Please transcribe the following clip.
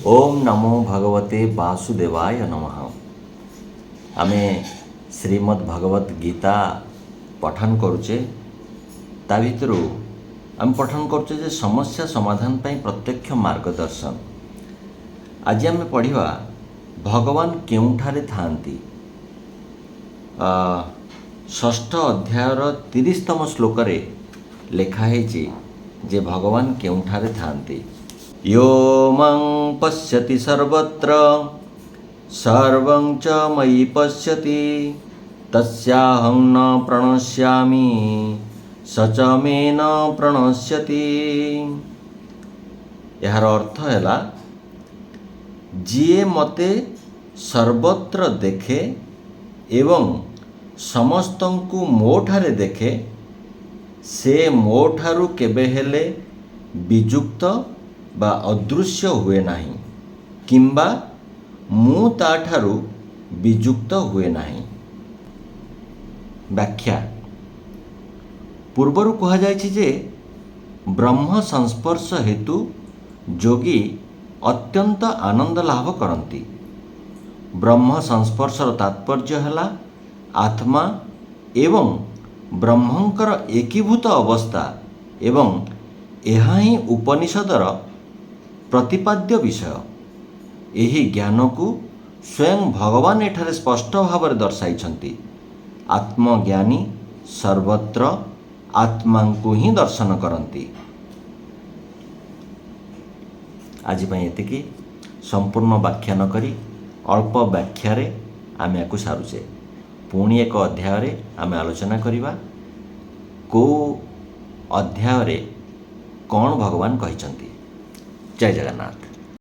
ଓମ୍ ନମୋ ଭଗବତେ ବାସୁଦେବାୟ ନମଃ। ଆମେ ଶ୍ରୀମଦ୍ ଭଗବତ ଗୀତା ପଠନ କରୁଛେ। ତା ଭିତରୁ ଆମେ ପଠନ କରୁଛେ ଯେ ସମସ୍ୟା ସମାଧାନ ପାଇଁ ପ୍ରତ୍ୟକ୍ଷ ମାର୍ଗଦର୍ଶନ। ଆଜି ଆମେ ପଢ଼ିବା ଭଗବାନ କେଉଁଠାରେ ଥାଆନ୍ତି। ଷଷ୍ଠ ଅଧ୍ୟାୟର 30ତମ ଶ୍ଲୋକରେ ଲେଖା ହେଇଛି ଯେ ଭଗବାନ କେଉଁଠାରେ ଥାଆନ୍ତି। ୟୋ ମାଂ ପଶ୍ୟତି ସର୍ବତ୍ର ସର୍ବଂ ଚ ମୟି ପଶ୍ୟତି ତସ୍ୟାହଂ ନ ପ୍ରଣଶ୍ୟାମି ସ ଚ ମେ ନ ପ୍ରଣଶ୍ୟତି। ଏହାର ଅର୍ଥ ହେଲା, ଯିଏ ମୋତେ ସର୍ବତ୍ର ଦେଖେ ଏବଂ ସମସ୍ତଙ୍କୁ ମୋଠାରେ ଦେଖେ, ସେ ମୋଠାରୁ କେବେ ହେଲେ ବିଯୁକ୍ତ ବା ଅଦୃଶ୍ୟ ହୁଏ ନାହିଁ କିମ୍ବା ମୁଁ ତାଠାରୁ ବିଯୁକ୍ତ ହୁଏ ନାହିଁ। ବ୍ୟାଖ୍ୟା: ପୂର୍ବରୁ କୁହାଯାଇଛି ଯେ ବ୍ରହ୍ମ ସଂସ୍ପର୍ଶ ହେତୁ ଯୋଗୀ ଅତ୍ୟନ୍ତ ଆନନ୍ଦ ଲାଭ କରନ୍ତି। ବ୍ରହ୍ମ ସଂସ୍ପର୍ଶର ତାତ୍ପର୍ଯ୍ୟ ହେଲା ଆତ୍ମା ଏବଂ ବ୍ରହ୍ମଙ୍କର ଏକୀଭୂତ ଅବସ୍ଥା ଏବଂ ଏହା ହିଁ ଉପନିଷଦର ପ୍ରତିପାଦ୍ୟ ବିଷୟ। ଏହି ଜ୍ଞାନକୁ ସ୍ୱୟଂ ଭଗବାନ ଏଠାରେ ସ୍ପଷ୍ଟ ଭାବରେ ଦର୍ଶାଇଛନ୍ତି। ଆତ୍ମଜ୍ଞାନୀ ସର୍ବତ୍ର ଆତ୍ମାଙ୍କୁ ହିଁ ଦର୍ଶନ କରନ୍ତି। ଆଜି ପାଇଁ ଏତିକି। ସମ୍ପୂର୍ଣ୍ଣ ବ୍ୟାଖ୍ୟା ନ କରି ଅଳ୍ପ ବ୍ୟାଖ୍ୟାରେ ଆମେ ୟାକୁ ସାରୁଛେ। ପୁଣି ଏକ ଅଧ୍ୟାୟରେ ଆମେ ଆଲୋଚନା କରିବା କେଉଁ ଅଧ୍ୟାୟରେ କ'ଣ ଭଗବାନ କହିଛନ୍ତି। ଜୟ ଜଗନ୍ନାଥ।